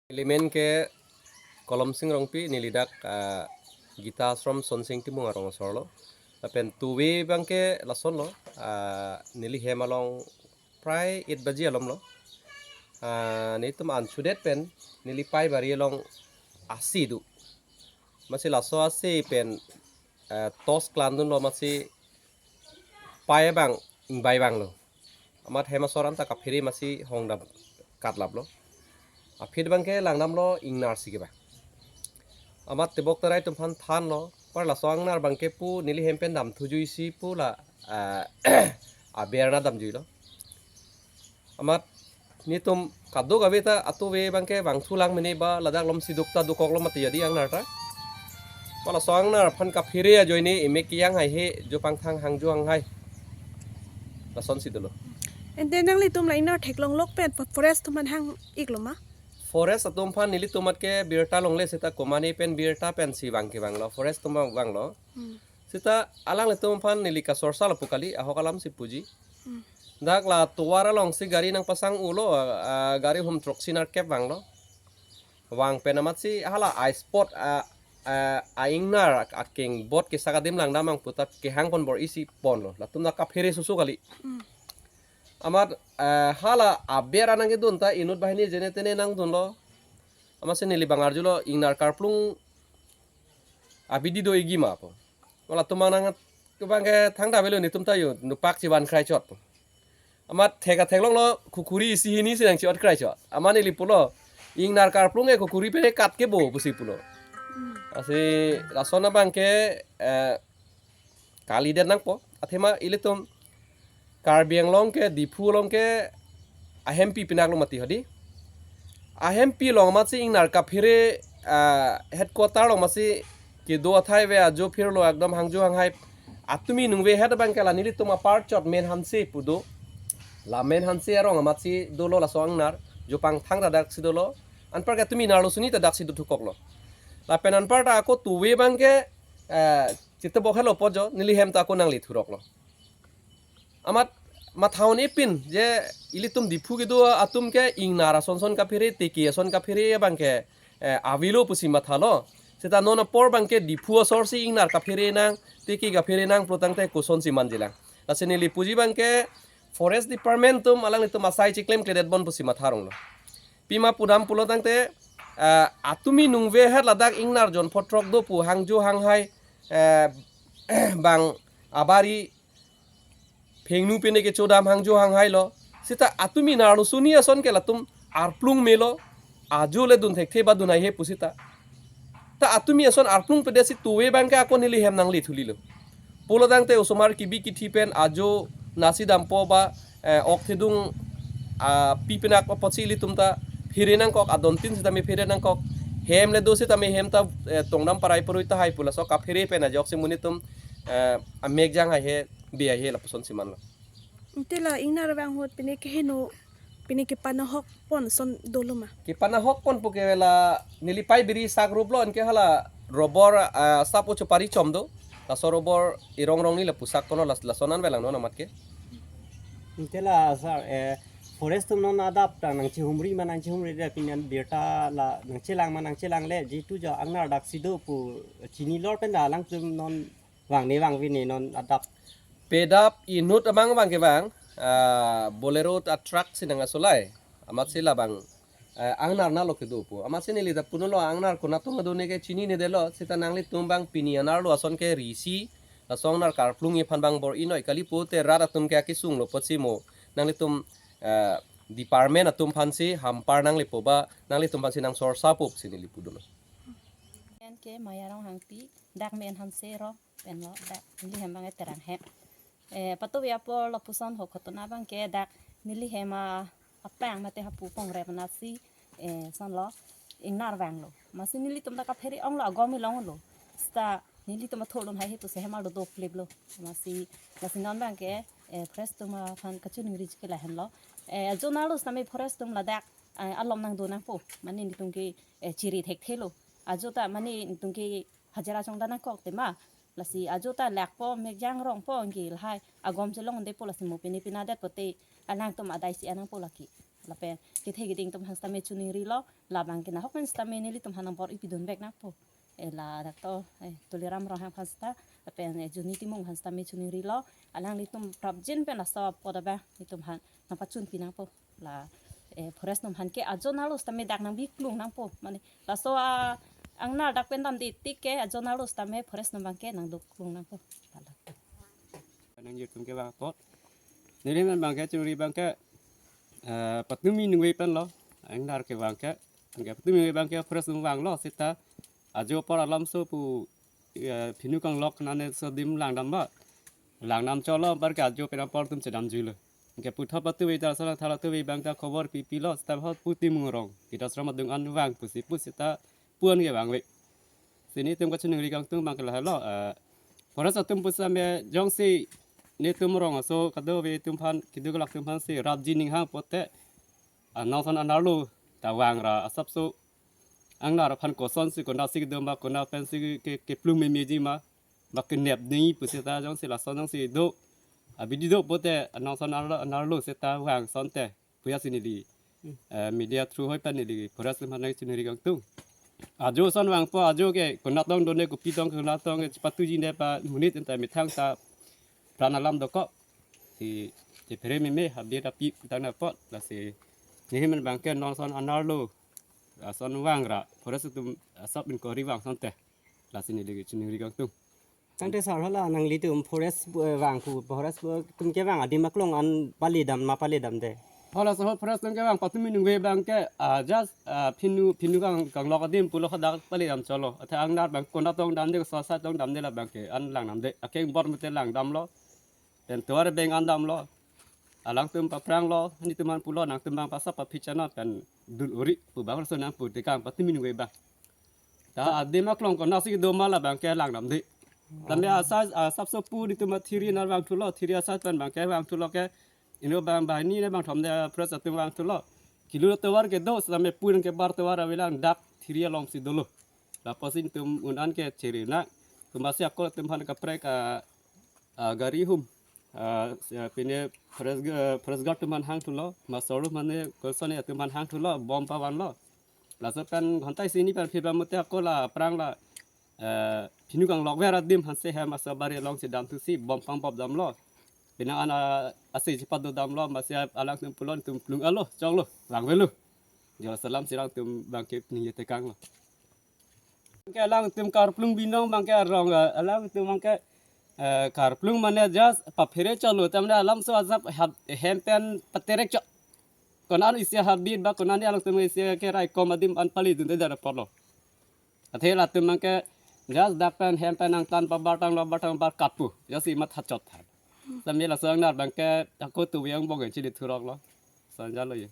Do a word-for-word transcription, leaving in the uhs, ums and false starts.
Neli men ke Kolomsing Rongpi, neli dak, ah, Gita Ashram Sonsing Timung arong asor lo. Lapen tuve abang ke lason lo, ah, neli hem along prai eight baji alom lo. Ah, nelitum ansudet pen neli pei bari along asi do. Amatsi laso asi pen, eh, torch klandun lo, amatsi pei abang ingbai vanglo. Amat hem asor anta kaphere amatsi hongdam katlap lo. Aphi abang ke langdam lo ingnar si kevang. Amat tebok terai atum aphan than lo. Par laso angnar abang ke pu neli hem pen damthu juisi pu la, ah, aber na damjui lo. Amat nelitum kadokave ta atuve abang ke vangthu lang mene ba ladak alom si duk ta dokok lo mati jadi angnar ta. Pu laso angnar aphan kaphere ajoine emek kejang haihe, jo pangthang hangjo hanghai. Lasonsi dolo. Ante nanglitum la ingnar theklong lok pen fo-, forest atum aphan hang-ik lo ma? Forest atum aphan nelitum amat ke birta longle seta komane pen birta pensi vang kevang lo. Forest atum vang, vanglo. Hmm. Seta alanglitum aphan neli kasorsa lo pu kali, ahok alam si puji. Hmm. Dak la tovar alongsi gari nangpasang-o lo, ah, gari hum throksi nerkep vanglo. Vang pen amatsi hala a-spot, ah, ah, a-ingnar ak-, akeng bot kesak adim langdam abang puta kehang pon bor-isi ponlo. Latum ta kaphere susu kali. Hmm. Amat, ah, hala aber anang kedun ta inut banghini jene tene nangdunlo. Amatsi neli abang arjulo ingnar karplung abidi do egi ma pu. Pu latum abang nang abang ke thangta avelo, nelitum ta yo nupak chivan krai chot pu. Amat thek atheklong lo, khukuri isi hini si nangchi-ot krai chot. Amat neli pulo, ingnar karplung ke khukuri pen kat ke bo pusi pulo. Lasi lason abang ke, eh, kalidet nangpo. Athema ilitum Karbi Anglong ke, Diphu along ke ahempi pinak lo mati hadi. Ahempi along amatsi ingnar kaphere, ah, headquarter along amatsi kedo athai ave, ajo phirlo ekdom hangjo hanghai. Atumi nungve het abang ke la nelitum apar chot Menhanse pu do. La Menhanse arong amatsi dolo laso angnar, jo pangthang ta daksi dolo. Anpar ke atumi narlo suni ta daksi dothukok lo. Lapen anpar ta ako tuve abang ke, eh, chitebok helo pu jo, neli hem ta ako nangli thurok lo. Amat matha un-e pin je ilitum Diphu kedo atum ke ingnar ason son kaphere, teke ason kaphere abang ke, eh, avelo pusi mathalo. Seta non apor abang ke Diphu asor si ingnar kaphere nang, teke kaphere nang pulotangte kosonsi manjilang. Lasi neli puji abang ke Forest Department atum alanglitum asai chiklemkledet bon pusi matha rong lo. Pima pudam pulotangte, eh, atumi nungve het ladak ingnar jon photrok do pu hangjo hanghai, eh, bang abari phengnu pene kechodam hangjo hanghai lo. Seta atumi narlo suni ason ke latum arplung melo. Ajo le dun thekthe ba dun haihe pu seta. Ta atumi ason arplung pedet si tuve abang ke ako neli hem nangli thuli lo. Pulotangte osomar kebi kethe pen ajo nasi dampo ba, eh, ok thedung, ah, pi pinak apotsi ilitum ta phere nangkok, adon tin sitame phere nangkok. Hem le do sitame hem ta, eh, tongdam parai parui tahai pu laso kaphere pen ajoksi monit atum, eh, amek jang haihe, be haihe lapusonsi manlo. Ante la ingnar vang ahut pine keheno, pine kepanahok pon ason dolo ma? Kepanahok pon pu ke la neli pei biri sak rup lo, anke hala robor, ah, sap uchu pari chom do. Laso robor irong rong ni lapu sak kono las-, lason an velang non amat ke. Ante la sir, eh, forest atum non adap ta nangchehumri ma nangchehumri de, pini an birta la nangchelang ma nangchelangle, jitu ja angnar daksi do pu chini lor pen da alangtum non vangne vangve ne non adap. Pedap inut amang abang ke bang, ah, Bolero ta truck si nang asolai. Amatsi labang, eh, angnar na lo kedo pu. Amatsi neli ta puno lo angnar konat atum adone ke chinine detlo, seta nanglitum abang pini anerlo ason ke risi, laso angnar karplung ephan abang bor-i noi kali pute rat atum ke akesung lo apotsi mo nanglitum, eh, department atum aphansi hampar nangle po ba nanglitum aphansi nangsorsa po pusi neli pudun lo. Anke Maya Ronghangpi, dak Menhanse arong pen lo, dak neli hem abang ke Terang hem. Eh, patuve apor lapuson ho khotona abang ke dak neli hem a-, apang mate hapu pongrep anatsi, eh, ason lo ingnar vanglo. Amatsi nelitum ta kaphere ong lo, agom ilong lo. Seta nelitum athurdun haihe pusi hem arlo doplip lo. Amatsi, amatsi non abang ke, eh, forest atum aphan kachiningri chikila hem lo. Eh, ajo nerlo sitame forest atum ladak, eh, alom nangdo nangpo. Mane nelitum ke, eh, chiri thekthe lo. Ajo ta mane nelitum ke hajira chongda nangkok tema. Lasi ajo ta lakpo, mekjang rongpo, anke lahai agom chelong depo, lasi mo pine pina det pote alangtum adai si anang po lake. Lapen kethe keding atum aphan sitame chiningrilo, labang ke nahok pen sitame nelitum aphan nang bor-ipidun vek nangpo. Eh, ladak to, eh, Tuliram Ronghang aphan sita, lapen, eh, Juni Timung aphan sitame chiningrilo, alanglitum prapjin pen laso apot abang nelitum aphan nangpachunpi nangpo. La, eh, forest atum aphan ke ajo nalo sitame dak nangbiklung nangpo. Mane, laso a, angnar dak pen damde tik ke ajo nalo sitame forest atum abang ke nangdoklung nangpo. Ladak. Nangji atum kevang apot. Neli men abang ke chiningri abang ke, eh, patumi ningve pen lo. Angnar kevang ke, abang ke patumi ningve abang ke forest atum vanglo seta ajo apor alamso pu, eh, phinu kanglok nane so adim langdam ba. Langdam cholo apar ke ajo pen apor atum chedamjuilo. Anke puthot patu vei ta asal thara tu vei abang ta khobor pipilo seta hot pu Timung Rong. Kita asram adung an vang pusi pu seta pu-an ke vangve. Si nelitum kachiningri kangtung abang ke lahelo, eh, forest atum pusitame jongsi netum rong aso kadokave atum aphan, keduk kelak atum aphan si rapji ning hang pote, ah, nangson anerlo ta vangra asapso angnar aphan kosonsi konatsi kedo ma, konat pensi ke, ke, keplung memeji ma, ba kenep ni pusita jongsi lason jongsi do, abidi do pote, ah, nangson anerlo, anerlo seta vang asonte puya si neli, eh, media through hoi pen neli forest atum aphan nangchiningri kangtung. Ajo ason vangpo, ajo ke konat tong done, kopi tong konat tong ke chepatuji ne pa monit anta methang ta pran alam dokok. Si chephere meme habdi tapi tang na apot, lasi neli men abang ke nangson anerlo, lason vangra forest atum asap inquiry vang asonte. Lasi neli chiningri kangtung. Tangte sir, hala nanglitum forest, eh, vang pu, forest, eh, atum kevang adim aklong an palidam ma palidamde? Hala so forest atum kevang patumi ningve abang ke, ah, just, ah, phinu, phinu kang, kanglok adim pulo hadak palidam cholo. Athe angnar abang konat tong damde, so asai tong damde, labang ke an langdamde. Akeng bor mete langdamlo. Pen tovar abeng an damlo. Alangtum papranglo, nelitum aphan pulo, nangtum abang pasap paphichanat pen dun uri pu abang so nangpu tekang patumi ningve abang. Ta adim aklong konatsi kedo ma, labang ke langdamde. Tame asai, ah, asapso pu nelitum athiri nar vangthulo, thiri asai pen abang ke vangthulo ke, inut abang banghini ne bangthom de forest atum vangthulo. Kilo tovar kedo, sitame pu nang kebar tovar avelang dak thiri alongsi dolo. Lapusi nelitum un an ke chere na, atumsi ako atum aphan kaprek, ah, ah, gari hum, ah, si, ah, pine forest ga-, forest guard atum aphan hangthulo, master atum aphan ne kosonsi atum aphan hangthulo, bom pavanlo. Laso pen ghonta isi hini pen phirba mute ako la aphrang la, eh, phinu kanglok ver adim aphansi hem aso bari alongsi damthusi bom pangbop damlo. Pine an, ah, ase chepadodamlo, masi alangtum pulo nelitum plung alo, chonglo, vangvelo. Jor salam si alangtum abang ke ningje tekanglo. Ke alangtum karplung binong abang ke arong, eh, alangtum abang ke, eh, karplung mane just paphere cholo, ta mane alamso asap hap-, hem pen paterek cho. Konat isi habit ba konat ni alangtum isi ke raikom adim an palidunde dak apotlo. Athe latum abang ke just dak pen hem pen nangtan pabar tanglo, bar tang bar kapu. Just imat hachot ha. Tame laso angnar abang ke ako tu yang bong chili thuroklo. Sanjalo ye.